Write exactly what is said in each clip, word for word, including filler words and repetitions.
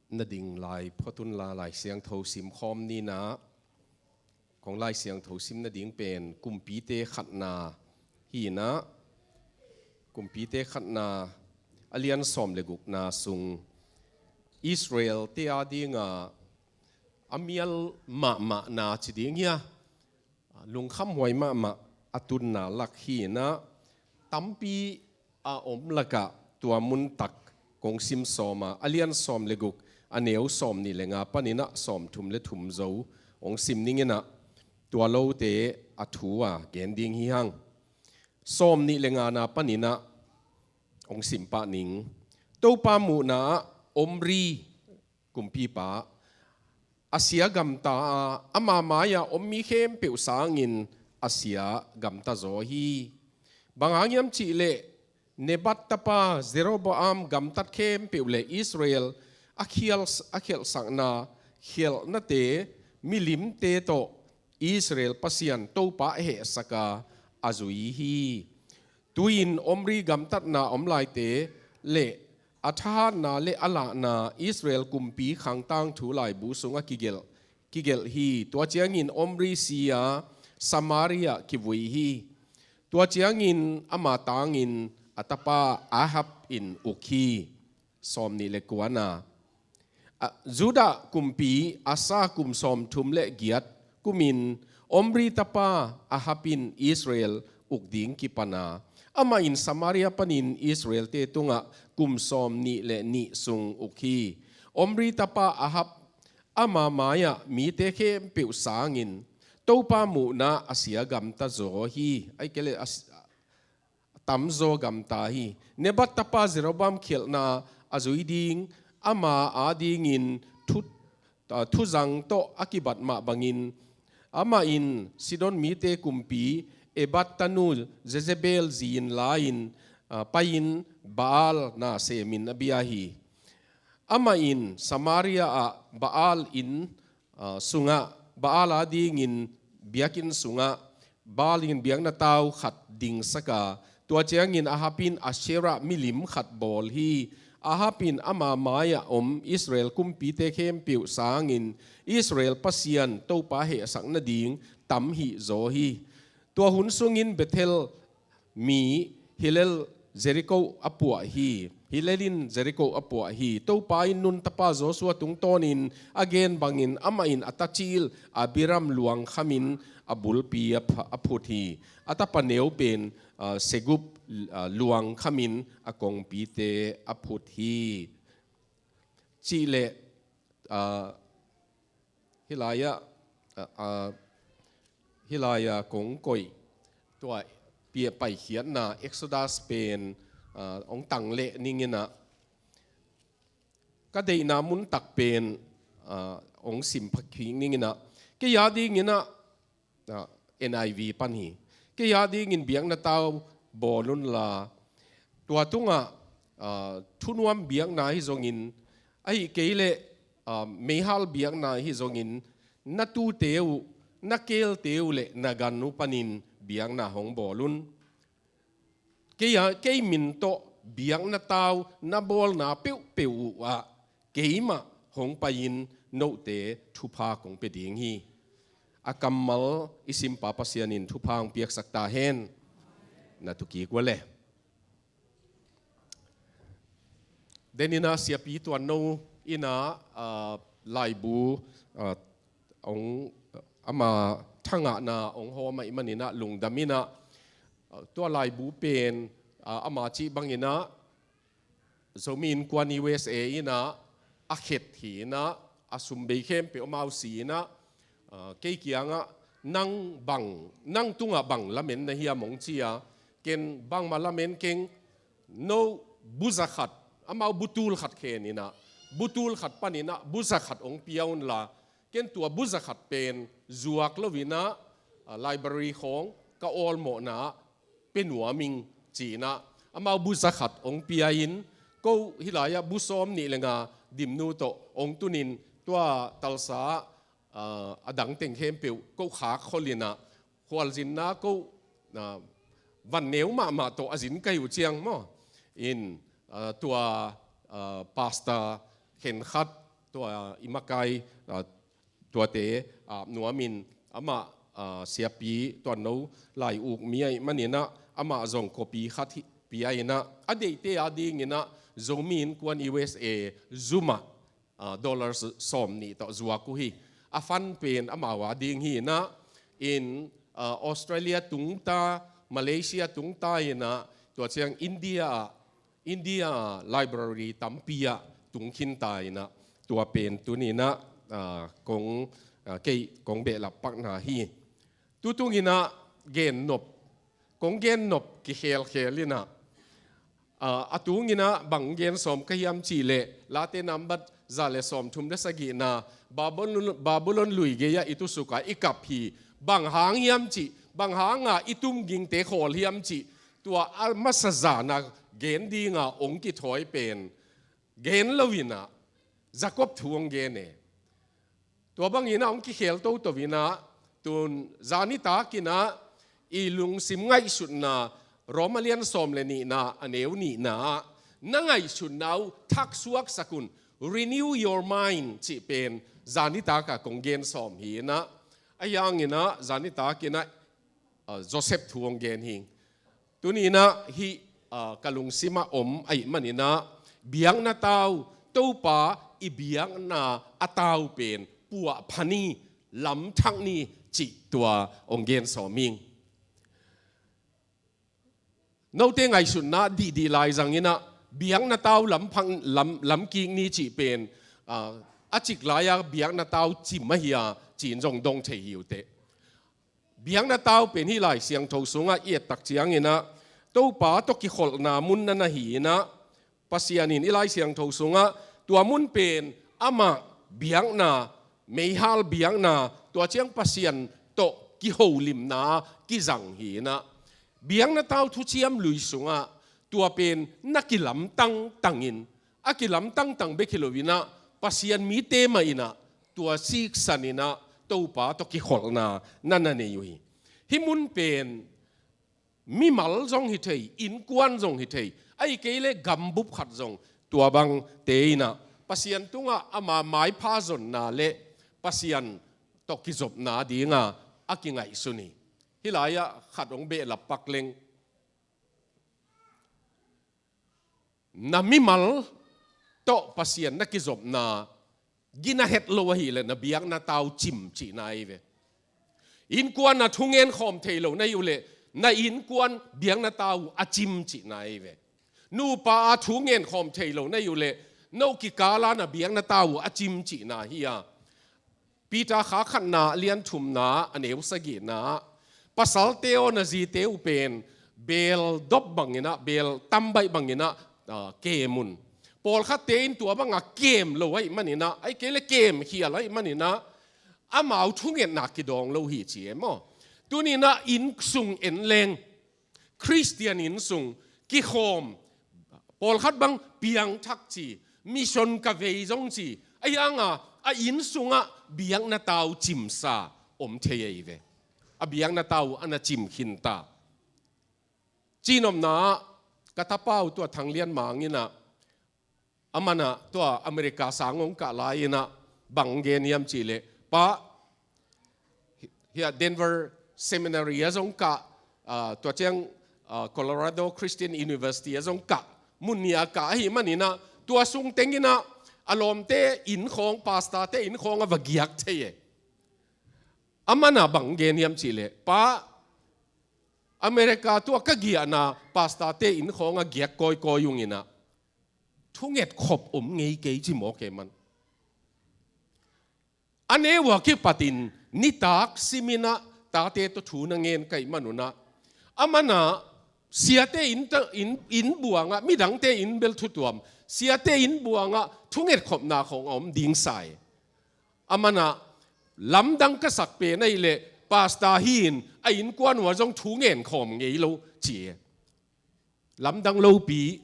Na ding lai phot un la, Lai Siangtho sim khawm ni in ah, kong Lai Siangtho sim nading pen Kumpite khatna hi in ah, Kumpite khatna a lian sawm le gukna sung Israel-te a ding a a mial mahmahna ci ding hia, lungkhamhuai mahmah a tunna lak hi in ah, tampi a om lakah tua mun tak kong sim sawm a, a lian sawm le guk, a neu sawm nih le nga panin ah sawm thum le thum zo hong sim ning in ah, tua lote a thu a gen ding hi hang. Sawm nih le ngana panin ah hong sim pah ning. Topa muhna ah Omri kumpipa a sia gamta a, ama mai-ah om mi khempeuh sangin a sia gamta zaw hi. Bang hang hiam cih leh Nebat tapa Jeroboam gamtat khempeuh le Israel a khial, a khialhsakna khialhnate, milimte tawh Israel Pasian Topa a hehsak a, a zui hi. Tu-in Omri gamtatna om laite le a thahatna le a lahna Israel kumpi khang tangthu laibu sungah kigelh, kigelh hi. Tua ciangin Omri si a, Samaria kivui hi. Tua ciangin ama tangin a tapa Ahab in uk hi. Sawm nih le kuana. A, Judah kumpi Asa kum sawm thum le giat kumin Omri tapa Ahab in Israel uk ding kipan a, amah in Samaria panin Israel-te tungah kum sawm nih le nih sung uk hi. Omri tapa Ahab ama mai-ah mite khempeuh sangin Topa muhna a sia gamta zaw hi. Ahih kei leh a s-, tamzaw gamta hi. Nebat tapa Jeroboam khialhna a zui ding, ama adingin thu, a, thuzang tawh a kibat mah bangin, amah in Sidon mite kumpi Ebat tanu Jezebel zi-in la-in, a, pai-in Baal na semin a bia hi. Amah in Samaria ah Baal inn, a, sungah Baal adingin biakinn sungah Baal in biakna tau khat dingsak a, tua ciangin Ahab in Asherah milim khat bawl hi. Ahab in ama mai-ah om Israel kumpite khempeuh sangin Israel Pasian Topa hehsak nading tam hih zaw hi. Tua hun sungin Bethel mi Hillel Jericho a puah hi. Hillel in Jericho a puah hi. Topa in Nun tapa Joshua tungtawnin a gen bangin amah in a tacil Abiram luang khamin a bulpi a pha-, a phut hi. A tapa neu pen, a, Segub, a, luang khamin a kongpite a phut hi. Cih leh, a, hih lai-ah, a, a, hih lai-ah kong koih tua pia paikhiatna Exodus pen, a, hong tang leh ning in ah, ka deihna mun tak pen, a, hong sim phak kik ning in ah, kei adingin ah, a, N I V pan hi. Kei adingin biakna tau bawl unla, tua tungah, a, thunuam biakna hi zongin, ahih kei leh, a, meihal biakna hi zongin, na tute uh, na kelte uh le na gan uh panin biakna hong bawl un. Kei a, kei min tawh biakna tau na bawlna peuhpeuh uh ah keimah hong pai-in note thupha kong pia ding hi. A kammal i simpa Pasian in thupha hong piaksak ta hen. Na tu kik ua le. Denin ah siapi tuanno in ah, a, laibu, a, hong, ama thangahna hong hawm ahih manin ah lungdam in ah, a, tua laibu pen, a, ama cih bangin ah Zomi Innkuan U S A in ah a khet hi in ah, a sum bei khempeuh amau si in ah, a, kei kiangah nang bang, nang tungah bang lamen na hiam hong ci a, ken bangmah lamen keng, no bu za khat, amau bu tul khat khen in ah, bu tul khat panin ah bu za khat hong pia unla, ken tua bu za khat pen zuak lo in ah, a, library khawng ka awlmawhna ah pia nuam ing ci in ah, amau bu za khat hong pia in, ko hih lai-ah bu sawm nih le nga Dimnu tawh hong tun in, tua Tulsa ah, a, a dang teng khempeuh ko khak khol in ah, khualzinna ko, a, van neu mahmah tawh a zin ka hih uh ciang maw. In, a, tua, a, pastor khenkhat, Tua i makai, ah, tuate, ah, nuamin amah, ah, siapi tuanno lai uk mi ahih maninah amah zong kopi khat hi, pi a inah a deihte a dinginah Zomi Innkuan U S A zumah, ah, dollars sawm nih tawh zuak uh hi. A fund pen amau a ding hi inah in, ah, Australia tungta, Malaysia tungta inah tua ciang India ah India library tampi ah tungkhin ta inah tua pen tuninah, ah, kong, ah, kei kong behlap pakna hi. Tutunginah gennop, kong gennop kikhelkhel inah, ah, a tunginah bang gen sawm ka hiam cihleh Late nambat za le sawm thum le sagihna Babylon, Babylon lui gei-ah i tusuka i kap hi. Bang hang hiam cih, bang hanga i tumgingte khawl hiam cih, tua a masa zana gen dinga ong kithawi pen gen lo inah Jacob thu ong gen e. Tua bangin a ong kikhel toto inah tun zanitak inah i lungsim ngaihsutna Roma lian sawm le nihna a neu nihna ah na ngaihsutna uh thaksuaksak un, renew your mind cih pen zanitaka kong gen sawm hi inah a hianginah zanitak inah, ah, Joseph thu ong gen hi. Tuninah hih, ah, ka lungsimah om ahih maninah biakna tau, Topa i biakna a tau pen puahpha ni, lamthak ni cih tua ong gen sawm ing. Note ngaihsutna dihdih lai zanginah biakna tau lamphang, lam, lamkik ni cih pen, ah, a cik lai-a biakna tau cim ahi a ci-in zong dong thei hi uh teh. Biakna tau pen hih Lai Siangtho sungah i ettak cianginah Topa tawh kikholhna mun na na hi inah Pasian in i Lai Siangtho sungah tua mun pen amah biakna, meihal biakna, tua ciang Pasian tawh kiholimna kizang hi inah biakna tau thuciam lui sungah tua pen na kilamtang tangin, a kilamtang tang bek hi lo inah Pasian mite mah inah tua siksan inah Topa tawh kikholhna na na nei uh hi. Hih mun pen mimal zong hi thei, innkuan zong hi thei, ahih kei leh gambup khat zong tua bangte inah Pasian tungah ama maipha zonna le Pasian tawh kizopna dinga a kingaihsun hi. Hih lai-ah khat ong behlap pak leng, na mimal tawh Pasian na kizopna gina het lo ahileh na biakna tau cim cihna ahi ve. Innkuan a thungen khawm thei lo na hi uhleh na innkuan biakna tau a cim cihna ahi ve. Nupa a thungen khawm thei lo na hi uhleh no kikala na biakna tau a cim cihna hi a. Peter kha khatna lian thumna a neu sagihna ah, pasalte aw, na zite uh pen beel dop banginah, beel tambaih banginah, ah, kem un. Pawlkhatte in tua banga kem lo ahih maninah, ahih kei leh kem khial ahih maninah amau thungetna kidawng lo hi ci e maw? Tuninah inn sung en leng Khristian inn sung kikhawm, pawlkhat bang piangthak ci, mission ka vei zong ci, ahi hanga a inn sungah biakna tau cimsa om thei ahi ve. A biakna tau a na cim khinta. Cinopna ah ka tapa uh tua Thang Lian Mang inah, amanah tua America sang ong kah lai inah bang gen hiam cihleh, pa, hiah Denver Seminary a zong kah, ah, tua ciang, ah, Colorado Christian University a zong kah, mun nih a kah ahih maninah tua sung tenginah a lawmte inn khawng, pastorte inn khawng a va giak thei e. Amanah bang gen hiam cihleh, pa, America tua ka giahna pastorte inn khawng a giak kawikawi unginah thunget khop om ngei kei ci mawk e man. A neu a kipatin nitak siminah tate tawh thu na ngen ka hih manunah, amanah siate inn, inn, inn buangah, midangte inn bel thutuam, siate inn buangah thunget khopna khawng a om ding sa e. Amanah lamdang ka sak pen ahileh pastor hi-in a innkuan uh a zong thu ngen khawm ngei lo ci e. Lamdang lopi,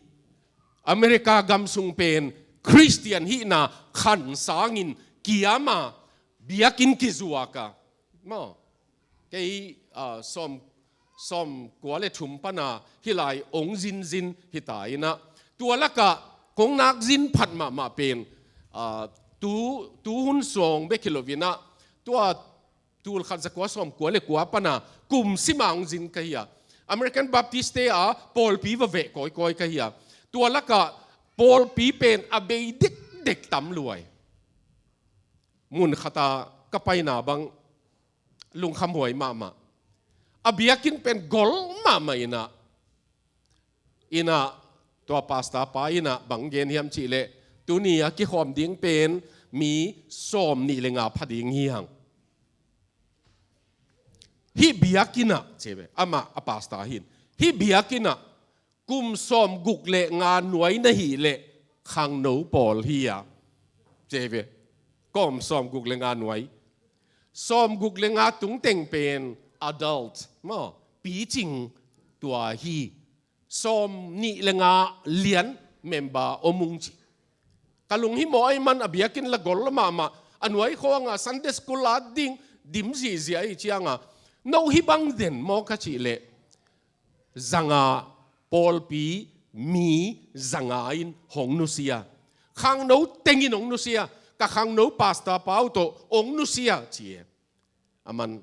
America gam sung pen Khristian hihna khan sangin kiama biakinn kizuaka maw? Kei, ah, sawm, sawm kua le thum pana hih lai ong zinzin hita inah, tua lakah kong nak zin phat mahmah pen, ah, tu, tu hun sawng bek hi lo-in ah, tua tul khat za kua sawm kua le kua pan a kum sim a hong zin ka hi a, American Baptist te a pawlpi va veh kawikawi ka hi a, tua lakah pawlpi pen a bei dekdek tam lua hi. Mun khat a ka paina bang lungkhamhuai mahmah. A biakinn pen gol mahmah in ah, in ah, tua pastor pa in ah bang gen hiam cih leh, tuni a kikhawm ding pen mi sawmnih le nga pha ding hi hang. Hih biakinn ah, ci ve, amah a pastor hi in, hih biakinn ah kum sawmguk le nga nuai na hih leh khangno pawl hi a, ci ve. Kum sawmguk le nga nuai. Sawmguk le nga tungteng pen adult, maw, picing tua hi. Sawmnih le nga lian member om ung ci. Ka lunghimawh ahih man a biakinn la gol mahmah, a nuai khawng a Sunday school la ding dim zihziah ahih ciang a, no hih bang den maw ka cih leh, zanga, pawlpi mi zanga in hong nusia. Khangno teng in hong nusia. Ka khangno pastor pa uh tawh hong nusia ci e. Aman,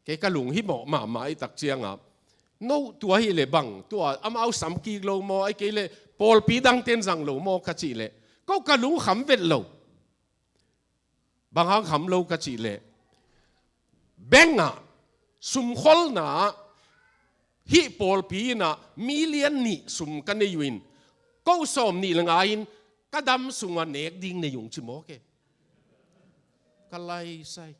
kei ka lunghimawh mahmah ahih tak ciang a, no tua hi leh bang, tua amau sam kik lo maw, ahih kei leh pawlpi dangte'n zang lo maw ka cih leh, ko ka lungkham vet lo. Bang hang kham lo ka cih leh, bank ah sumkholna ah hih pawlpi in ah million nih sum ka nei uh in, ko sawmnih le nga in ka dam sungah nek ding nei ung ci mawk e. Ka laisai.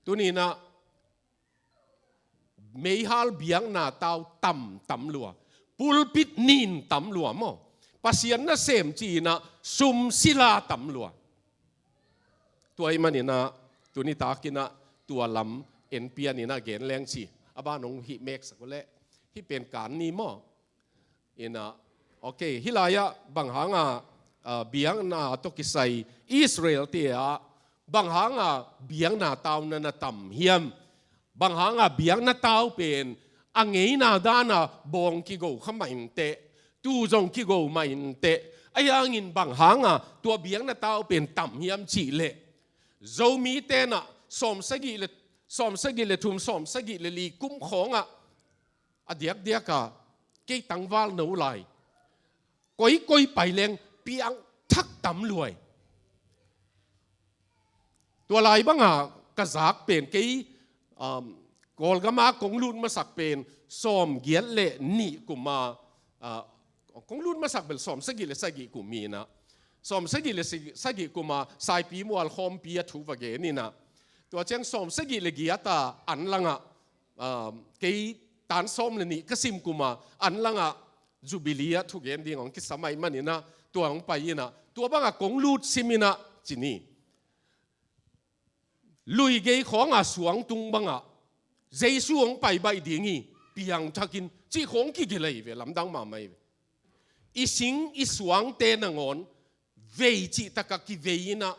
Tuni in ah meihal biakna tau tam tam lua, pulpit nin tam lua maw, Pasian nasem ci-in ah sum sila tam lua. Tua ahih manin ah tuni tak in ah tua lam en pian in ah gen leng ci. A ban hong hih meksak uh leh, hih pen kan ni maw. In ah, ok, hih lai-ah bang hanga, ah, biakna tawh kisai Israel-te ah bang hanga biakna tau na na tam hiam? Bang hanga biakna tau pen a ngeina dana bawng kigo kha mah inteh, tuu zong kigo mah inteh, ahi hangin bang hanga tua biakna tau pen tam hiam cih leh, Zomite'n ah sawmsagih le, sawmsagih le thum, sawmsagih le li kum khawngah a diakdiak a, kei tangval no lai, koikoi pai leng piangthak tam lua hi. Tua lai banga ka zak pen kei, um, Kawlgama kong lut masak pen sawmgiat le nih kuma, ah, kong lut masak bel sawmsagih le sagih kum hi in ah, sawmsagih le sagih, sagih kuma Saipimual khawmpi a thu va gen in ah, tua ciang sawmsagih le giat a an langah, ah, kei tan sawm le nih ka sim kuma an langah Jubilee ah thugen ding hong kisam ahih manin ah tua hong pai in ah, tua bangah kong lut sim in ah ci ni. Luigei khawngah suang tung bangah Jesu hong pai baih ding hi, piangthakin, cih khawng kigil ahi ve, lamdang mahmah hi ve. I sing i suangte nangawn vei cihtakah kivei in ah,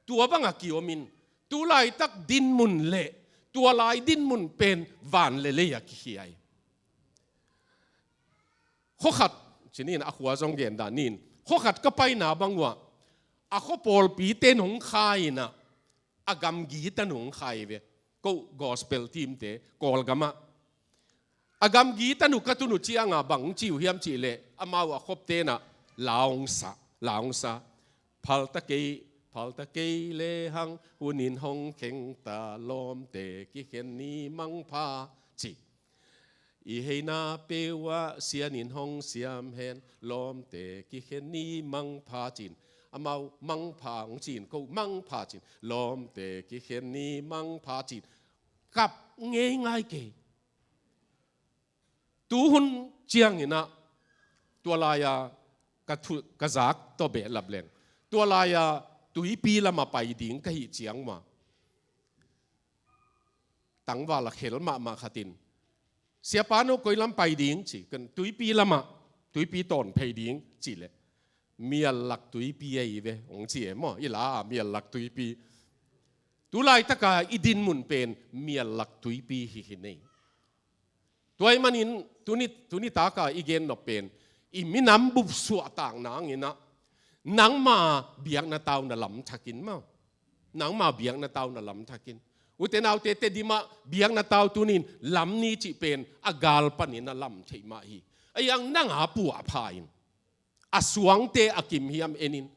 tua bangah kiomin, tu laitak dinmun le tua lai dinmun pen van le lei-ah kikhia hi. Khuakhat, ci ni in, a khua zong gen dah ni in, khuakhat ka paina bang uah a khua pawlpite nong kha in ah, a gamgi tanu hong kha hi ve. Ko gospel team-te Kawlgamah a gamgi tanu ka tun uh ciangah bang ci uh hiam cih leh, amau a khopte in ah la hong sa, la hong sa. Phal ta kei, phal ta kei lehang hun in hong kheng ta, lawmte kikhen ni mangpha ci. I heina peuh ah Sian in hong siam hen, lawmte kikhen ni mangpha ci-in. Amau mangpha hong ci-in, ko mangpha ci-in, lawmte kikhen ni mangpha ci-in. Kap ngeingai kei. Tu hun ciangin ah tua lai-a ka thu, ka zak tawh behlap leng, tua lai-a tuipi lamah pai ding ka hih ciang mah, tangval a khel mahmah khat in, "Siapa no koi lam pai ding?" ci. "Ken tuipi lamah, tuipi tawn phei ding," cih leh, "Miallak tuipi ahi ve," hong ci e maw. I la a, miallak tuipi. Tu laitaka i dinmun pen miallak tuipi hi hi nei. Tua ahih manin tuni, tuni taka i gen nop pen, i minam bup suahtak nangin ah, Nangma biakna tau na lam thakin maw. Nangma biakna tau na lam thakin. Ute naute, Tedim ah biakna tau tunin lam ni cih pen a gal panin a lam theih mah hi. A iang nang a puah pha in. A suangte a kim hiam enin.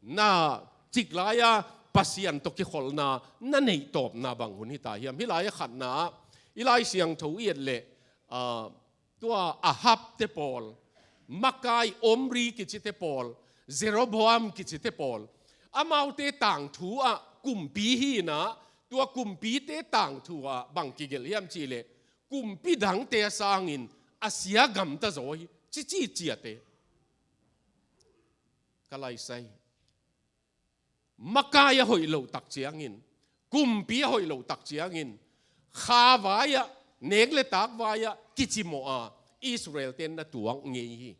Na cik lai-a Pasian tawh kikholhna na neih tawpna bang hun hita hiam. Hih lai-a khatna ah i Lai Siangtho i et leh, ah, tua Ahab te pawl, makai Omri kici te pawl, Jeroboam kici te pawl, amaute tangthu ah kumpi hi-in ah, tua kumpite tangthu ah bang kigelh hiam cih leh, kumpi dangte a sangin a sia gamta zaw hi, cici ciate. Ka laisai. Makai a hoih loh tak ciangin, kumpi a hoih loh tak ciangin, kha vai-ah, nek le tak vai-ah kicimawh a, Israel-te na tuak ngei hi.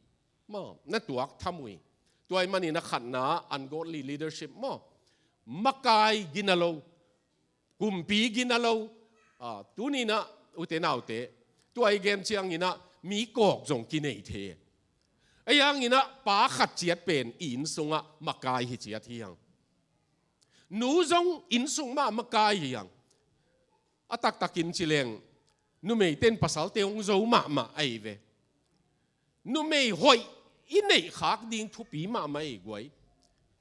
Maw, na tuak tham uh hi. Tua ahih manin a khatna, ungodly leadership maw. Makai gina lo, kumpi gina lo, ah, tuni-in ah ute naute, tua i gen ciangin ah mi kawk zong kinei thei. Ahi hangin ah pa khat ciat pen i inn sungah makai hi ciat hi hang. Nu zong inn sung mah makai hi hang. A taktakin ci leng, numeite in pasalte hong zo mahmah ahi ve. Numei hoih i neih khak ding thupi mahmah ahi guai.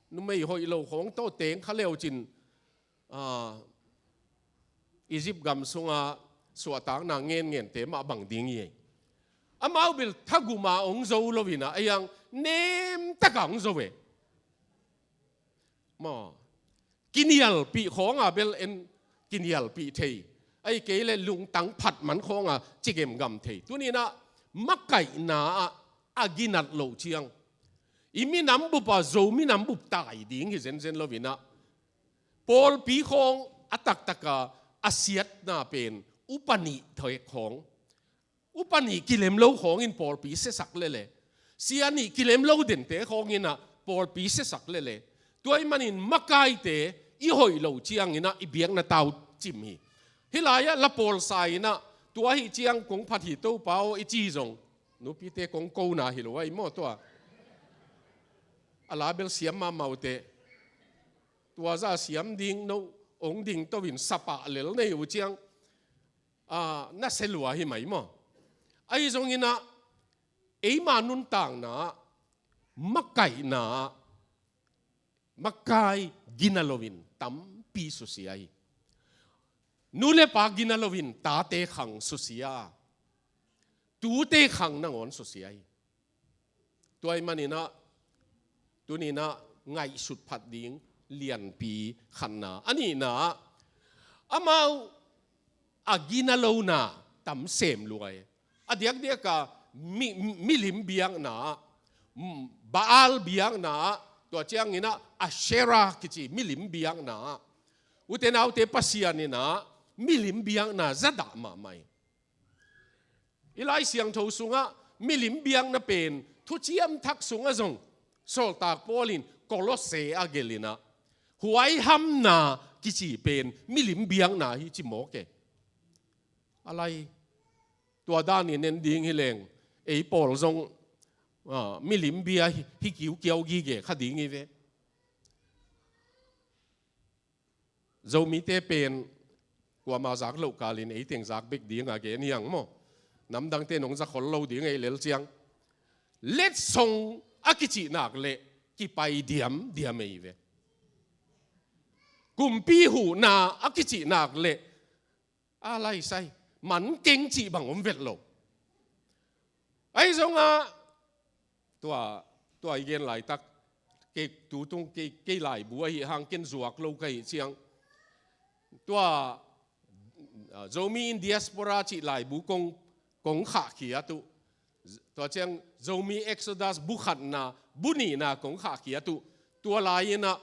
Numei hoih lo khawng tawh teng kha leucin, ah, Egypt gam sunga suahtakna ngenngente mah bang ding hi. Amau bel thaguma hong zo lo-in ah, a iang nemtaka hong zo e. Maw, kinialpih khawnga bel en kinialpih thei. Ahih kei leh lungtang phat man khawnga ci gemgam thei. Tuni-in ah makaihna ah a ginat loh ciang, i minam bup ah Zo minam bup tai ding hi zenzen lo-in ah, pawlpi khawng a taktaka a siatna pen upa nih thei khawng, upa nih kilem lo khawngin pawlpi siasak lele, sia nih kilem lo dente khawngin ah pawlpi siasak lele. Tua ahih manin makaite i hoih loh ciangin ah i biakna tau cim hi. Hih lai-ah la pawlsa-in ah, tua ahih ciang kong phat hi Topa aw i ci zong, nupite kong kona hi lo ahi maw tua. A la bel siam mahmah uh teh. Tua zah siam ding no, hong ding to-in sap ah lel nei uh ciang, ah, na sia lua hi mai maw. Ahi zongin ah, eima nuntakna, makaihna, makai gina lo-in tampi susia hi. Nu le pa gina lo-in tate khang susia, tute khang nangawn susia hi. Tua ahih manin ah, tuni-in ah ngaihsut phat ding lianpi khatna. A nihna ah, amau a gina lona tam sem lua hi. A diakdiaka mi, milim biakna ah, mm, Baal biakna ah, tua ciangin ah Asherah kici milim biakna ah, ute naute, Pasian in ah milim biakna zadah mahmah hi. I Lai Siangtho sungah milim biakna pen Thuciam Thak sungah zong sawltak Paul in Kolosse a gelh-in ah, huaihamna kici pen milim biakna hi ci mawk e. A lai, tua danin en ding hi leng, ei pawl zong, ah, milim bia hi, hi kiukiau gige kha ding hi ve. Zomite pen kuama zak loh kalin ei teng zak bek ding a gen hi hang maw. Namdangte in hong za khol lo ding ei lel ciang. Letsong a kicih nak leh kipai diamdiam ei ve. Kumpi huhna a kicih nak leh, a laisai, man keng cih bang om vet lo. Ahi zongah, tua, tua i gen laitak, kei tutung, kei, kei laibu ahih hang ken zuak lo ka hih ciang, tua, ah, Zomi in Diaspora cih laibu kong, kong khahkhiat uh. Tua ciang Zomi Exodus bu khatna, bu nihna kong khahkhiat uh. Tua lai-in ah,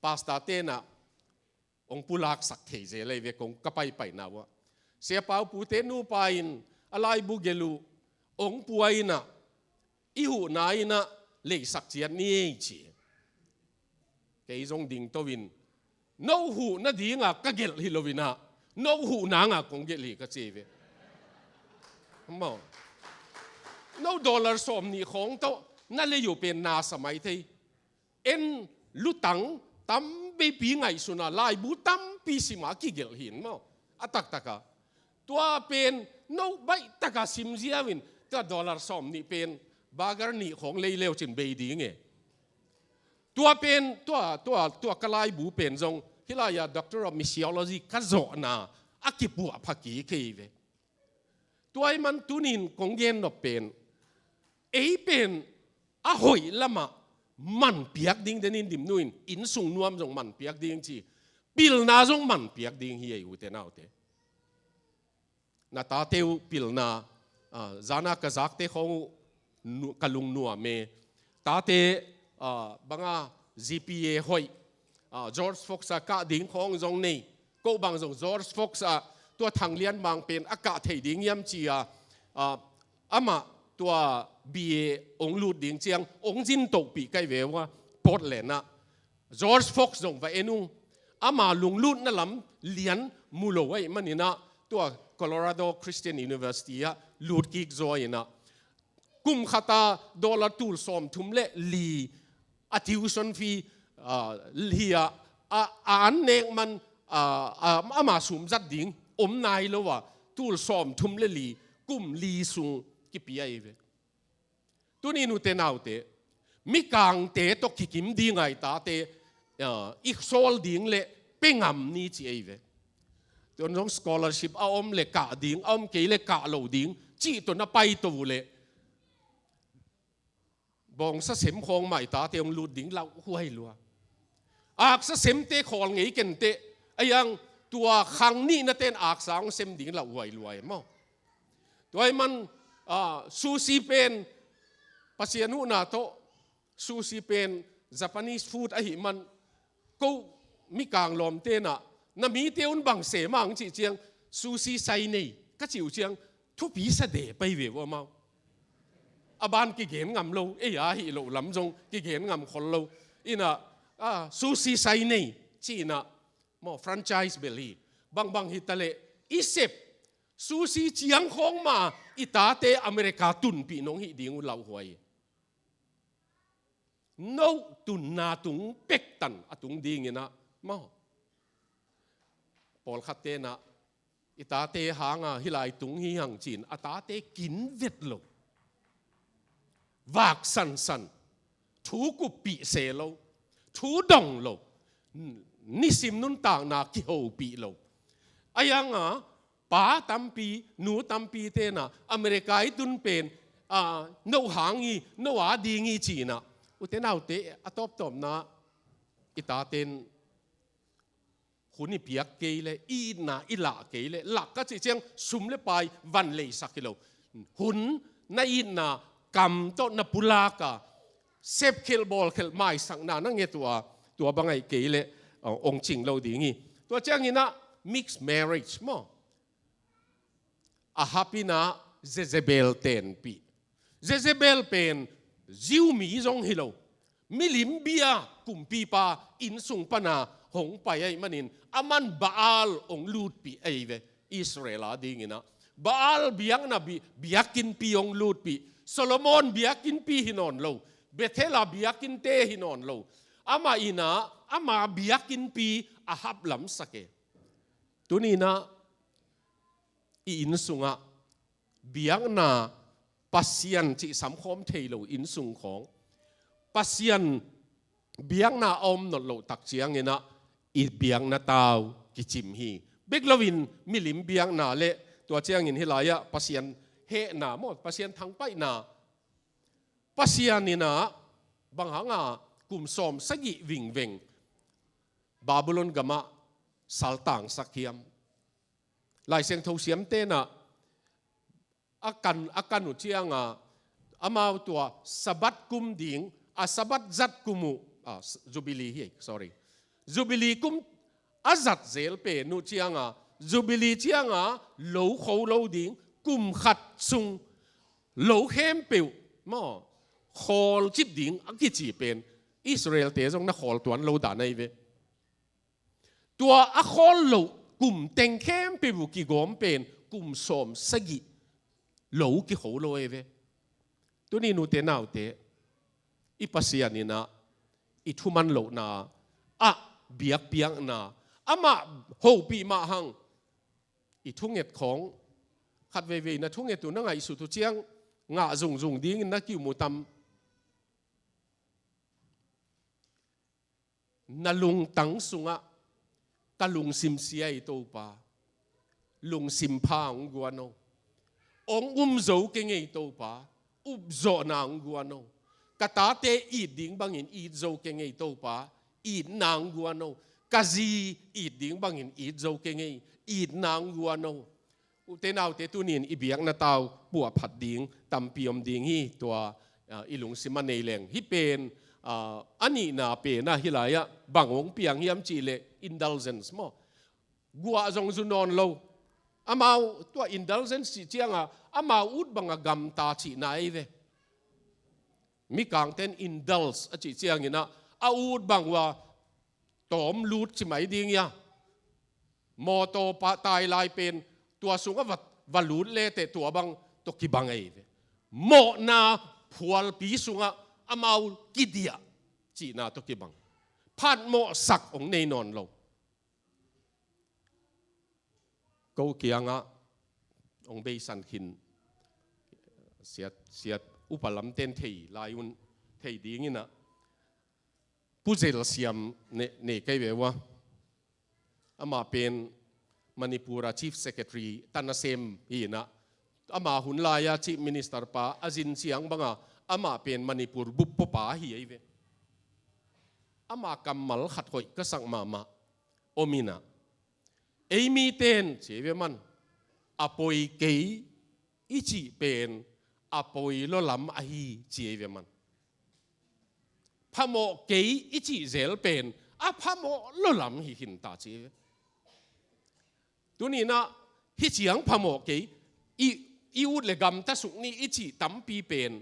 pastor-te in ah, hong pulaksak thei zel ei ve, kong ka paipaina uh ah. Sia Pau Pu te nupa in a laibu gelh uh, hong pua in ah, i huhna in ah leisak ciat ni ei ci. Kei zong dingto-in, no huhna dinga ka gelh hi lo-in ah, no huhna nga kong gelh hi ka ci ei ve. Maw. No dollar sawmnih khawng tawh na lei uh pen na sa mai thei. En lutang tam beipi ngaihsuna laibu tampi sima kigelh hin maw? A taktaka tua pen no baih taka sim ziau in tua dollar sawm nih pen burger nih khawng lei leu cin bei ding e. Tua pen tua tua tua ka laibu pen zong hilai-a Doctor of Missiology ka zawhna a kipuah pha kik hi ve. Tua ahih man tunin kong gen nop pen ei pen a hoih lamah man piak ding denin dimnu in innsung nuam zong man piak ding ci, pilna zong man piak ding hi ei, ute naute. Na tate uh pilna, ah, zana ka zakte khawng uh nu- ka lungnuam e. Tate, ah, banga G P A hoih, ah, George Fox a kah ding khawng zong nei. Ko bang zong George Fox a tua Thang Lian Mang pen a kah thei ding hiam ci-a, ah, amah tua B A ong lut ding ciang ong zin tohpih kai ve ua, Portland ah. George Fox zong va en ung. Ama lunglutna lam lian mu lo ahih maninah tua Colorado Christian University ah lut kik zaw inah kum khata dollar tul sawmthum le li a tuition fee, ah, hi a, a, a an nek man, ah, ah, ama sum zat ding om nai lo a, tul sawmthum le li kum li sung kipia hi ve. Tuni nute naute, mikangte tawh kikim ding a i tate, ah, i sawl ding le pe ngam ni ci ei ve. Tuan zong scholarship a om le kah ding, a om kei le kah lo ding cih tawh na paito uh le bawngsa sem khawng mah i tate hong lut ding lauhuai lua. Aksa semte khawl ngei kenteh, a iang tua khang nihnate in aksa hong sem ding lauhuai lua e maw? Tua ahih man, ah, sushi pen Pasian huhna tawh, sushi pen Japanese food ahih man, ko mikang lawmte nah, na mite un bang sem ang cih ciang, sushi sai nei ka cih uh ciang, thupi sa de pai ve uh amau. A ban kigen ngam lo, ei a hih loh lam zong kigen ngam khol lo. Inah, ah, sushi sai nei ci inah, maw, franchise bel hi. Bangbang hi taleh i sep sushi ciang khawng mah i tate America tunpih nong hih ding uh lauhuai. No tunna tung pektan a tung dinginah maw? Pawlkhat tenah i tate hanga hih lai tung hi hang cin a tate kin vet lo. Vak sansan, thu kuppih se lo, thu dong lo, nisim nuntakna kihopih lo. A ianga pa tampi, nu tampi tenah America i tun pen, ah, no hang hi, no a ding hi cinah, ute naute, a tawptawpna i taten hun i piak kei le, i itna i lah kei le, lah ka cih ciang sum le pai van leisak hi lo. Hun na itna kam tawh na pulak a, sepkhelh bawlkhelh maisakna na nget uh a, tua bang aih kei le, uh, ong cing lo ding hi. Tua cianginah mixed marriage maw? Ahab inah Jezebel tenpih. Jezebel pen Jew mi zong hi lo. Milim bia kumpipa innsung pana hong pai ahih manin aman Baal hong lutpih ahi ve. Israel a dinginah Baal biakna bi-, biakinnpi hong lutpih. Solomon biakinnpi hi nawn lo. Bethel a biakinnte hi nawn lo. Amah inah ama biakinnpi Ahab lamsak e. Tuninah i inn sungah biakna, Pasian cih samkhawm thei lo inn sung khawng, Pasian biakna a om nawn loh tak cianginah i biakna tau kicim hi. Bek loin milim biakna le tua ciangin hih lai-ah Pasian hehna maw, Pasian thangpaihna, Pasian inah bang hanga kum sawm sagih vingveng Babylon gamah saltangsak hiam? Lai Siangtho siamte nah a kan, a kan uh cianga amau tua Sabbath kum ding, a Sabbath zat kum uh, ah, s-, Jubilee hi, sorry. Jubilee kum a zat zel pen uh cianga, Jubilee cianga lo kho lo ding, kum khat sung lo khempeuh maw, khawl cip ding a kici pen Israel-te zong na khawl tuan lo dan ahi ve. Tua a khawl loh kum teng khempeuh uh kigawm pen kum sawm sagih lo kikho lo ahi ve. Tuni nute naute, i Pasian inah i thuman lohna ah biakpiakna, amah hopih mah hang i thunget khawng, khat veivei na thunget uh na ngaihsut uh ciang ngah zungzung dingin na kium uh tam? Na lungtang sungah ka lungsim sia ei Topa, lungsim pha hong guan o. Hong um zo kei ngei Topa, upzawhna hong guan o. Ka tate it ding bangin it zo kei ngei Topa, itna hong guan o. Ka zi it ding bangin it zo kei ngei, itna hong guan o. Ute naute, tunin i biakna tau puahphat ding tampi om ding hi. Tua, ah, i lungsim a nei leng. Hih pen, ah, a nihna pen ah hih lai-ah bang hong piang hiam cih leh indulgence maw? Guah zong zu nawn lo. Amau tua indulgence cih ciangah amau ut bangah gamta cihna ei ve. Mikangten indulge a cih ciangin ah a ut bang uh a tawm lut ci mai ding hi a. Mawtaw pah tai lai pen tua sungah va, va lut leteh tua bang tawh kibang ei ve. Mawhna phualpi sungah amau kidiah cihna tawh kibang. Phatmawhsak hong nei nawn lo. Ko kiangah hong beisan khin siat, siat upa lamten thei lai un, thei dingin ah Pu Zel Siam ne, ne kei ve ua. Amah pen Manipur a Chief Secretary ta nasem hi in ah, ama hun lai-a Chief Minister pa a zin ciang banga amah pen Manipur bup puapa hi ei ve. Ama kammal khat hoih ka sak mahmah om in ah, ei miten ci ei ve man, a poi kei i cih pen a poi lua lam ahi ci ei ve man. Phamawh kei i cih zel pen a phamawh lua lam hi khin ta ci ei ve. Tuni in ah hih ciang phamawh kei, i, i ut le gamta suk ni i cih tampi pen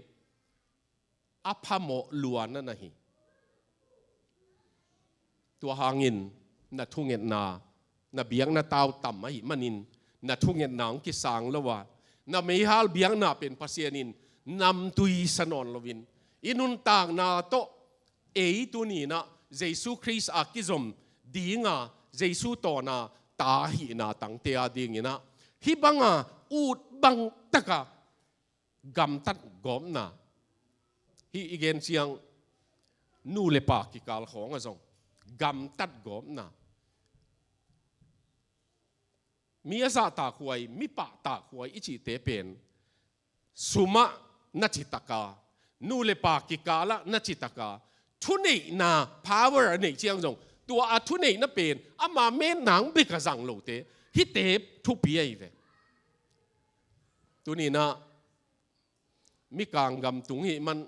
a phamawh luan a na hi. Tua hangin na thungetna, na biakna tau tam ahih manin na thungetna hong kisang lo a, na meihal biakna pen Pasian in namtui sa nawn loin, i nuntakna tawh ei tuni in ah Jesu Khrist a kizom dinga, Jesu tawna ta hihna tangte a dingin ah hih banga ut bang taka gamtat gawpna. Hih i gen ciang nu le pa kikal khawng ah zong gamtat gawpna. Mi a zahtakhuai, mi pahtakhuai i cihte pen sumah na citaka, nu le pa kikalah na citaka, thuneihna power a neih ciang zong tua a thuneihna pen ama metna hong bek a zang lote, hihte thupi ahi ve. Tuni in ah Mikang gam tung hih man,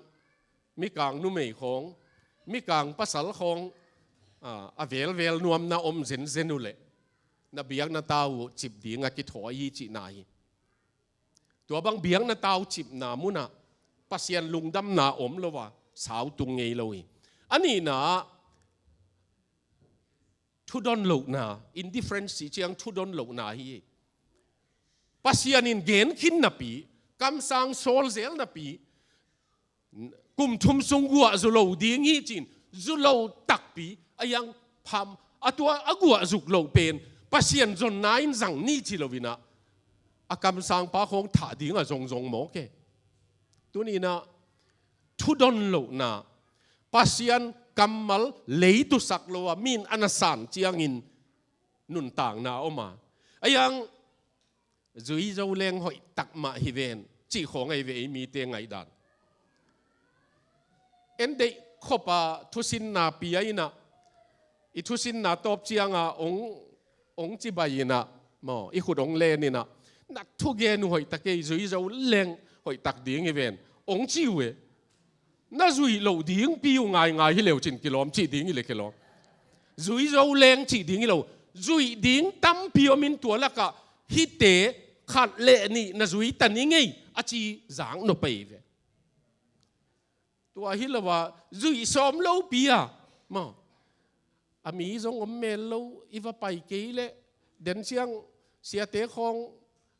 Mikang numei khawng, Mikang pasal khawng, a, a velvel nuamna om zenzen uh leh na biakna tau uh cip ding a kithawi hi cihna hi. Tua bang biakna tau cipna munah Pasian lungdamna om lo a, sau tung ngei lo hi. A nihna ah thudon lohna, indifference cih ciang thudon lohna hi. Pasian in gen khin napi, kamsang sawl zel napi, kum thum sung guah zu lo ding hi ci-in zu lo takpi a, iang pham a, tua a guah zuk loh pen Pasian zonna in zang ni ci lo in ah, a kamsangpa khawng thah ding a zongzong mawk e. Tuni in ah thudon lohna, Pasian kammal leitusak lo a, mi in a na san ciangin nuntakna om a, a iang zui zo leng hoih tak mah hi ven cih khawng ahi ve, ei mite ngaihdan. En deih khop a thusinna pia in ah, i thusinna tawp cianga ong, ong cibai in ah, maw, i khut ong len in ah, na thugen uh hoih tak ei, zui zo leng hoih tak ding hi ven, ong ci uh e. Na zuih loh dingpi uh ngaingai hi leu cin kilawm cih ding hi le kilawm. Zui zo leng cih ding hi lo. Zuih ding tampi om in tua lakah hihte khat le nih na zui ta ni ngei a ci zak nop ahi ve. Tua hi lo a zuih sawm lopi a, maw, a mi zong om mel lo, i va pai kei leh den ciang siate khawng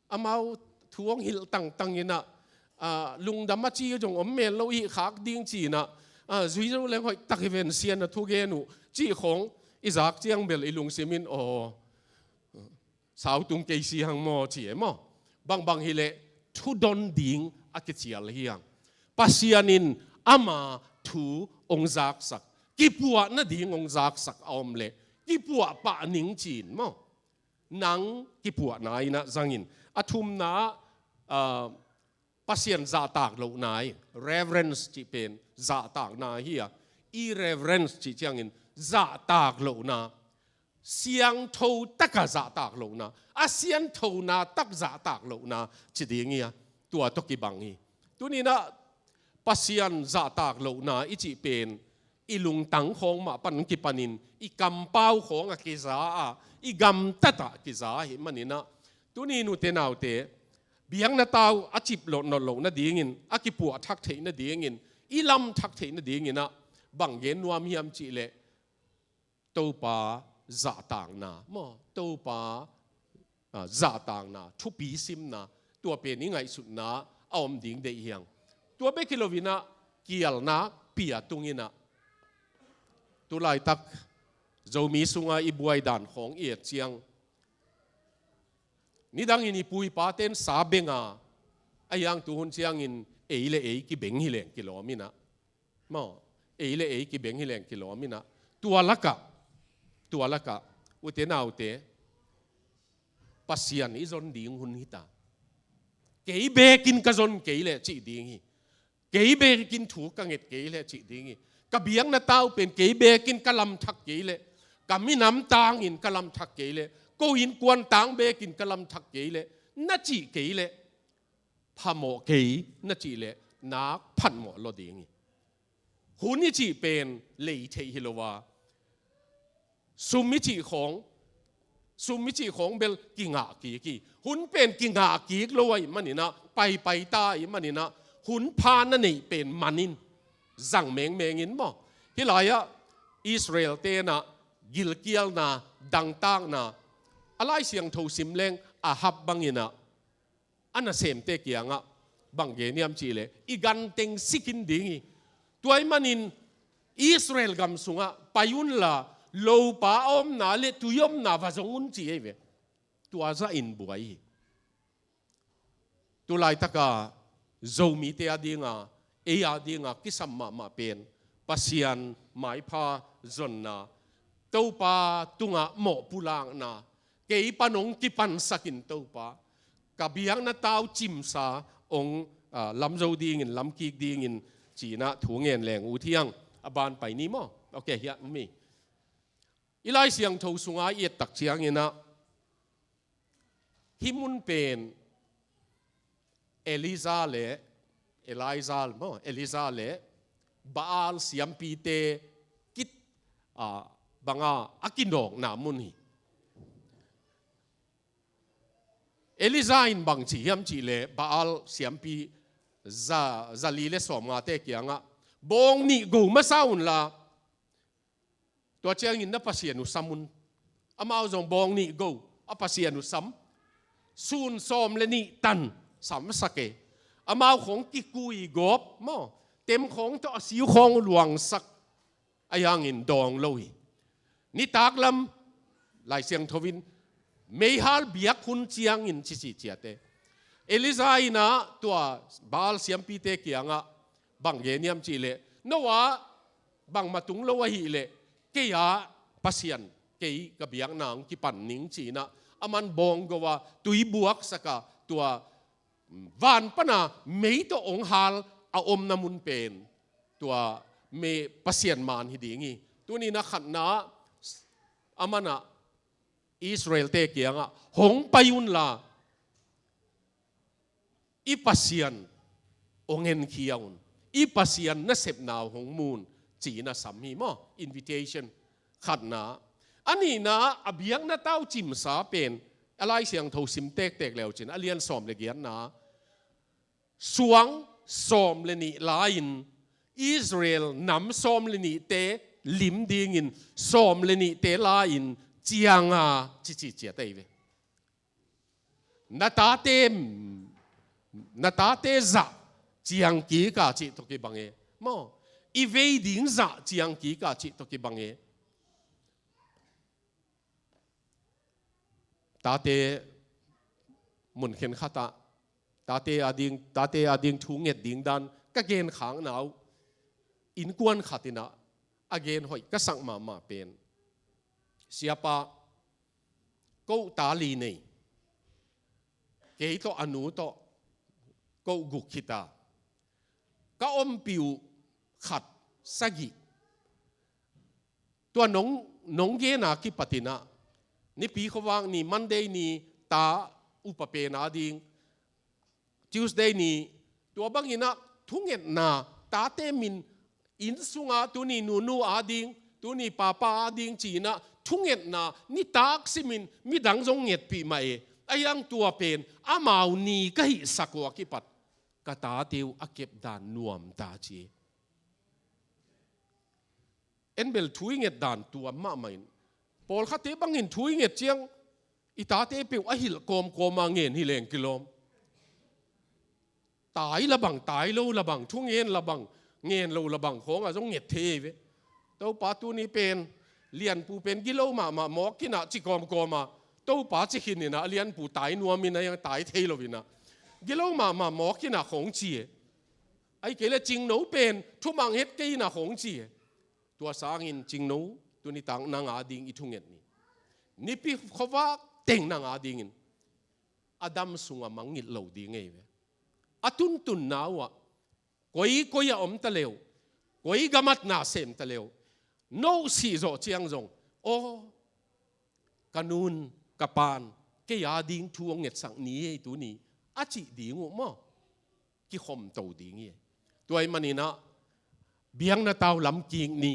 amau thu hong hilh tangtang in ah, a, lungdam a ci zong om mel lo, i hih khak ding ci in ah, A, zui zo leng hoih tak hi ven, Sian a thugen uh, cih khawng i zak ciang bel i lungsim in, aw, sau tung kei si hang maw, ci e maw. Bangbang hileh thudon ding a kicial hi hang. Pasian in ama thu hong zaksak, kipuah nading hong zaksak a om leh kipuah pah ning ci-in maw. Nang kipuahna in ah zangin. A thumna, ah, Pasian zahtak lohna hi, reverence cih pen zahtakna hi a, irreverence cih ciangin zahtak lohna, siangtho taka zahtak lohna, a sianthona tak zahtak lohna ci ding hi a, tua tawh kibang hi. Tuni-in ah Pasian zahtak lohna i cih pen i lungtang khawng mah pan kipanin i kampau khawng a kiza a, i gamtat ah kiza ahih manin ah, tuni-in ute naute, biakna tau a cip loh, not loh nadingin, a kipuah thak theih nadingin, i lam thak theih nadingin ah, bang gen nuam hiam cih leh, Topa zahtakna maw, Topa, ah, zahtakna, thupi simna, tua pen i ngaihsutna a om ding deih hi hang. Tua bek hi loin ah, kialna pia tungin ah, tu laitak Zomi sunga i buai dan khawng i et ciang, nidangin i pu i pate'n sa beng a, ahi hang tu hun ciangin ei le ei kibeng hi leng kilawm in ah. Maw, ei le ei kibeng hi leng kilawm in ah. Tua lakah, tua lakah, ute naute, Pasian i zon ding hun hi ta. Kei bekin ka zon kei leh cih ding hi. Kei bekin thu ka nget kei leh cih ding hi. Ka biakna tau pen kei bekin ka lamthak kei leh, ka minam tangin ka lamthak kei leh, ko innkuan tang bekin ka lamthak kei leh, na cih kei leh, phamawh kei na cih leh, nak phatmawh lo ding hi. Hun i cih pen lei theih hi lo a, sum i cih khawng, sum i cih khawng bel kingah kik hi. Hun pen kingah kik lo ahih manin ah, paipai ta ahih manin ah, hun pha na neih pen man in, zang mengmeng in maw. Hih lai-ah Israel-te'n ah gilkialna, dangtakna, a Lai Siangtho sim leng Ahab bangin ah, a nasemte kiangah bang gen hiam cih leh, i ganteng si khin ding hi. Tua ahih manin Israel gam sungah pai unla, lopa a omna le tui omna va zong un ci hi ve. Tua zahin buai hi. Tu laitaka Zomite a dinga, ei a dinga kisam mahmah pen Pasian maipha zonna, Topa tungah mawh pulakna, kei pan hong kipansak in Topa, ka biakna tau cimsa hong, ah, lam zo dingin, lam kik dingin, ci-in ah thu ngen leng ut hi hang. A ban pai ni maw? Ok, hiah mi. I Lai Siangtho sunga i et tak ciangin ah, hih mun pen Elijah le, Elijah maw, Elijah le Baal siampite kit, ah, banga a kinawkna mun hi. Elijah in bang ci hiam cih leh Baal siampi za, zali le sawmngate kiangah, bawng nih go masa unla, tua ciangin na Pasian uh sam un. Amau zong bawng nih go, a Pasian uh sam. Sun sawm le nih tan samsak e. Amau khawng kikui gawp maw, tem khawng tawh a siu khawng uh luangsak, ahi hangin dawng lo hi. Nitak lam Lai Siangtho in meihal biak hun ciangin cici ciate. Elijah in ah tua Baal siampite kiangah bang gen hiam cih leh, no ah bangmah tung lo ahih leh, kei ah Pasian, kei ka biakna hong kipan ning ci-in ah, aman bawng go a, tui buaksak a, tua van pana mei tawh hong hal a omna mun pen, tua mei Pasian maan hi ding hi. Tuni-in ah khatna, aman ah Israel-te kiangah, hong pai unla, i Pasian hong enkhia un, i Pasian nasepna uh hong mu un, ci-in a sam hi maw, invitation. Khatna. A nihna, a biakna tau cimsa pen, a Lai Siangtho sim tektek leu cin, a lian sawm le giatna, suang sawm le nih la-in, Israel nam sawm le nihte lim dingin, sawm le nihte la-in cianga cici ciat ahi ve. Na tate, na tate zah ciang kik a cih tawh kibang e. Maw, i vei ding zah ciang kik a cih tawh kibang e. Tate mun khenkhat ah tate a ding, tate a ding thu nget ding dan ka gen khak na uh, innkuan khat in ah a gen hoih ka sak mahmah pen, "Siapa, ko ta li nei, kei tawh a nu tawh ko guk khit a, ka ompih uh khat, sagih, tua nong, nong gen a kipat in ah, Nipi khuavak ni, Monday ni ta upa pen a ding, Tuesday ni, tua bang in ah thungetna, tate min, inn sung ah tuni nunu a ding, tuni papa a ding ci in ah thungetna nitak simin midang zong ngetpih mah e. Ahi hang tua pen amau ni ka hihsak uh a kipat ka tate uh a kep dan nuam ta," ci. En bel thu i nget dan tuam mahmah in, pawlkhatte bangin thu i nget ciang i tate peuh a hilh kawmkawm a ngen hi leng kilawm. Tai la bang, tai lo la bang, thu ngen la bang, ngen lo la bang khawng ah zong nget thei ve. "Topa, tuni pen Lianpu pen gilo mahmah mawk khin ah," ci kawmkawm a, Topa ci khin in ah, Lianpu tai nuam in ah, hiang tai thei lo in ah, "Gilo mahmah mawk khin ah," khawng ci e. Ahih kei leh, "Cingno pen thumang het kei in ah," khawng ci e. Tua sangin, "Cingno, tuni tak nang a ding i thunget ni. Nipi khuavak teng nang a dingin a dam sungah mangngilh lo ding ei ve. A tuntunna uh ah koi koi a om ta le uh, koi gam ah na sem ta le uh, no sih zawh ciang zong, aw, ka nun, ka pan kei a ding thu hong ngetsak ni ei tuni," a cih ding uh maw, kikhomto ding hi. Tua ahih manin ah biakna tau lam kik ni.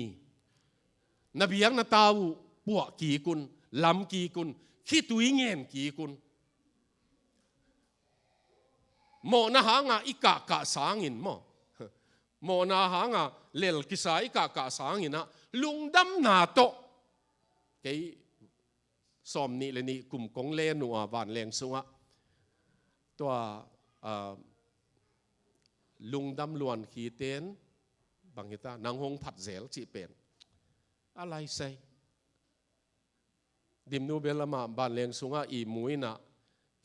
Na biakna tau uh puah kik un, lam kik un, khitui ngen kik un. Mawhna hanga i kahkah sangin maw, mawhna hanga lel kisa i kahkah sangin ah lungdamna tawh, kei sawmnih le nih kum kong len uh a vanleng sungah, tua, ah, lungdam luan khiten, bang hita, "Nang hong phat zel," cih pen a laisai. Dimnu bel amah vanleng sungah ihmu in ah,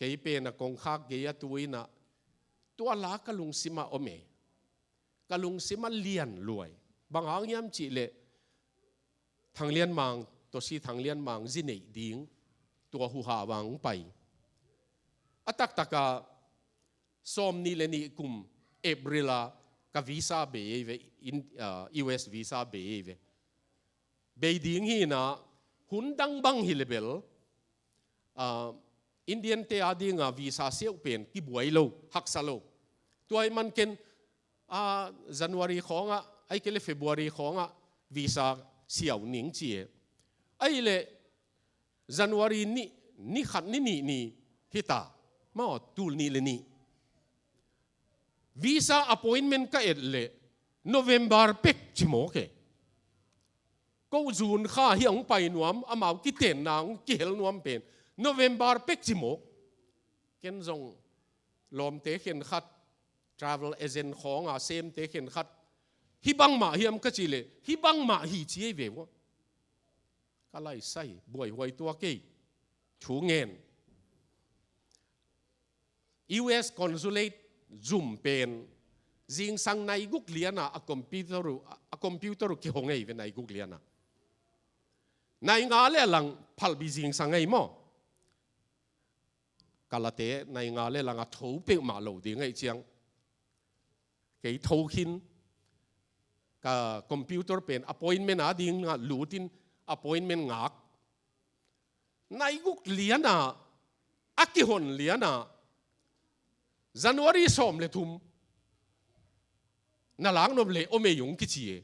kei pen a kongkhak gei a tu in ah, tua la ka lungsimah om e. Ka lungsimah lian luai. Bang hang hiam cih leh, Thang Lian Mang, Tosi Thang Lian Mang zi neih ding, tua huhah vang hong pai. A taktak ah, sawmnih le nih kum April ah ka visa bei ei ve, in, ah, U S visa bei ei ve. Bei ding hi in ah, hun dang bang hi le bel, ah, Indian te a dinga visa siauh pen kibuai lo, haksa lo. Tua ahih man ken, ah, January khawngah, ahih kei leh February khawngah visa siau ning ci e. Ahih leh January ni, ni khat ni nih ni hita, maw, tul nih le nih. Visa appointment ka et leh November pek ci mawk e. Ko June kha hi a hong pai nuam, amau kitenna hong kihel nuam pen November pek ci mawk. Ken zong lawmte khenkhat, travel agent khawnga semte khenkhat, "Hih bangmah hiam?" ka cih leh, "Hih bangmah hi," ci ei ve ua. Ka laisai, buaihuai tuak ei. Thu ngen. U S consulate zum pen zingsang nai guk liana a computer uh, a computer uh kihong ei ve, nai guk liana. Nai nga le lang phalbi zingsang ei maw. Ka late nai nga le lang a tho peuhmah lo ding ei ciang, kei tho khin, ka computer pen appointment a ding a lutin appointment ngak. Nai guk liana, a kihon liana, January sawm le thum na lak nop leh om ei ung kici e.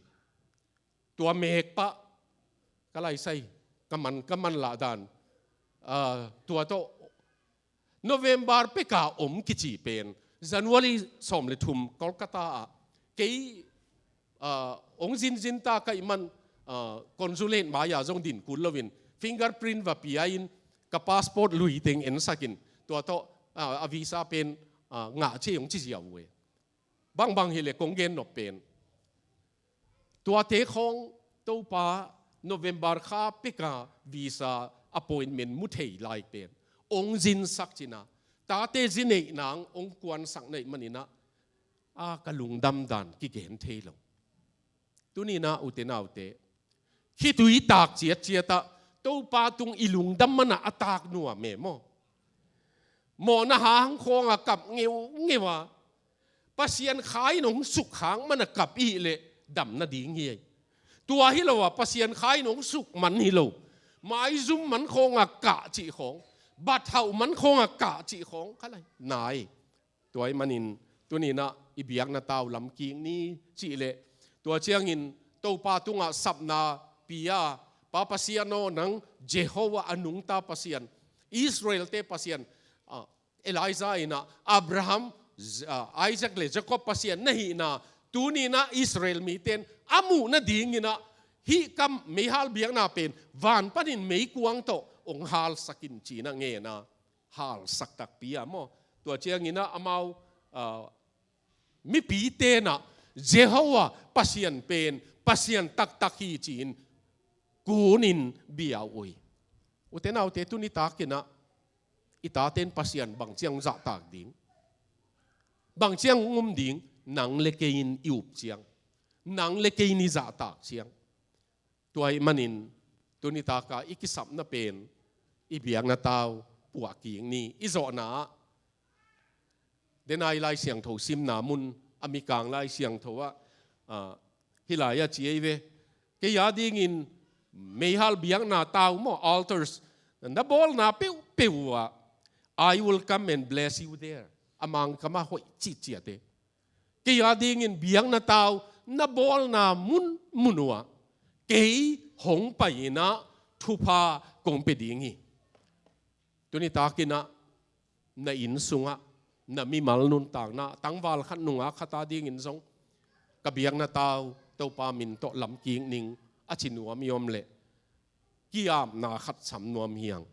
Tua mek pah ka laisai, ka man, ka man lah dan, ah, tua tawh November peka om kici pen, January sawm le thum Kolkata ah kei, ah, hong zinzin ta ka hih man, ah, consulate mai-ah zong din kul loin fingerprint va pia-in ka passport lui teng ensakin tua tawh, ah, a visa pen, ah, ngah ci ei hong ci ziau uh e. Bangbang hileh kong gen nop pen, Tuate khawng Topa November kha peka visa appointment mu thei lai pen ong zinsak cina, tate zi neih nang ong kuansak neih manina, a ka lungdam dan kigen thei lo. Tunina ute naute, khitui tak ciatciata Topa tung i lungdam mana a tak nuam e maw? Mawhna hang khawnga kap ngeungeu a, Pasian kha in hong suk hang mana kap i hih leh damna ding hi ei. Tua hi lo a, Pasian kha in hong suk man hi lo, maizum man khawnga kah cih khawng, bathauh man khawnga kah cih khawng kha lai nai. Tua ahih manin tuninah i biakna tau lamkik ni cih leh, tua ciangin Topa tungah sapna pia, Pa Pasian aw, nang Jehovah a nungta Pasian, Israelte Pasian, ah, Elijah inah Abraham, Z-, ah, Isaac le Jacob Pasian na hihna tuninah Israel mite in a muh nadinginah hih ka meihal biakna pen van panin meikuang tawh hong halsak in cinah ngen a, halsak takpi a maw? Tua cianginah amau, ah, mipi tenah Jehovah Pasian pen Pasian taktak hi ci-in kunin bia uh hi. Ute naute, tuni takinah i tate in Pasian bang ciang hong zahtak ding, bang ciang hong um ding, nang le kei in i up ciang, nang le kei in i zahtak ciang. Tua ahih manin tuni taka i kisapna pen i biakna tau puahkik ni. I zawhna ah denai Lai Siangtho simna mun a Mikang Lai Siangtho ah, ah, hih lai a ci ei ve. Kei a dingin meihal biakna tau maw, altars, na bawlna peuhpeuh uh ah, "I will come and bless you there." A Mangkam ah hoih citciate. Kei a dingin biakna tau na bawlna munmun uh ah kei hong pai inah thupha kong pia ding hi. Tuni takinah na inn sungah, na mimal nuntakna, tangval khat nungak khat a dingin zong ka biakna tau Topa min tawh lamkik ning a ci nuam i om leh, ki-apna khat sam nuam hi hang.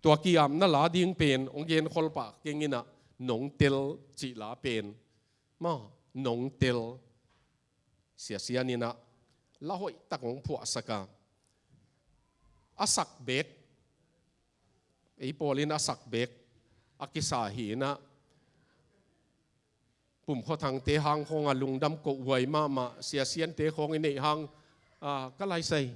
Tua ki-apna la ding pen hong genkhol pah kenginah, nongtel cih la pen maw, nongtel. Sia Sian inah la hoihtak hong phuahsak a, a sak beek, ei pawl in a sak beek a kisa hi inah, Pum Khua Thangte hang khawnga lungdam kohhuai mahmah, Sia Siante khawng i neih hang, ah, ka lai sai,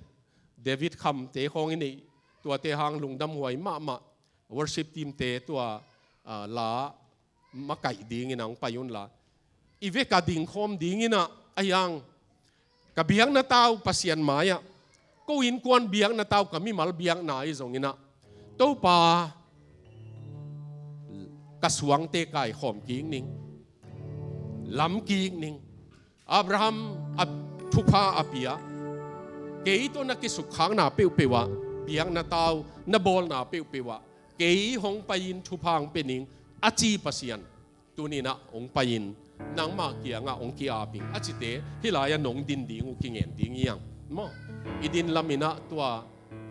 David Khamte khawng i neih, tuate hang lungdamhuai mahmah. Worship teamte tua, ah, la makaih dingin hong pai unla, i vek a dingkhawm dinginah, a hiang ka biakna tau Pasian mai-ah, ko innkuan biakna tau, ka mimal biakna ahi zonginah, Topa, ka suangte kaikhawm kik ning, lam kik ning. Abraham a thupha a pia, kei tawh na kisukkhakna peuhpeuh ah, biakna tau na bawlna peuhpeuh ah, kei hong pai-in thupha hong pia ning a ci Pasian, tuninah hong pai-in nangmah kiangah hong ki-ap ing a cite hih lai-ah nong din ding uh kingen ding hi hang maw? I din laminah tua,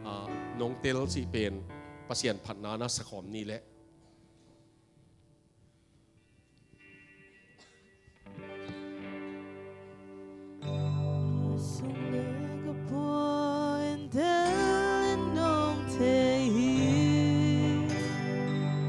ah, nongtel cih pen Pasian phatna na sakhawm ni leh.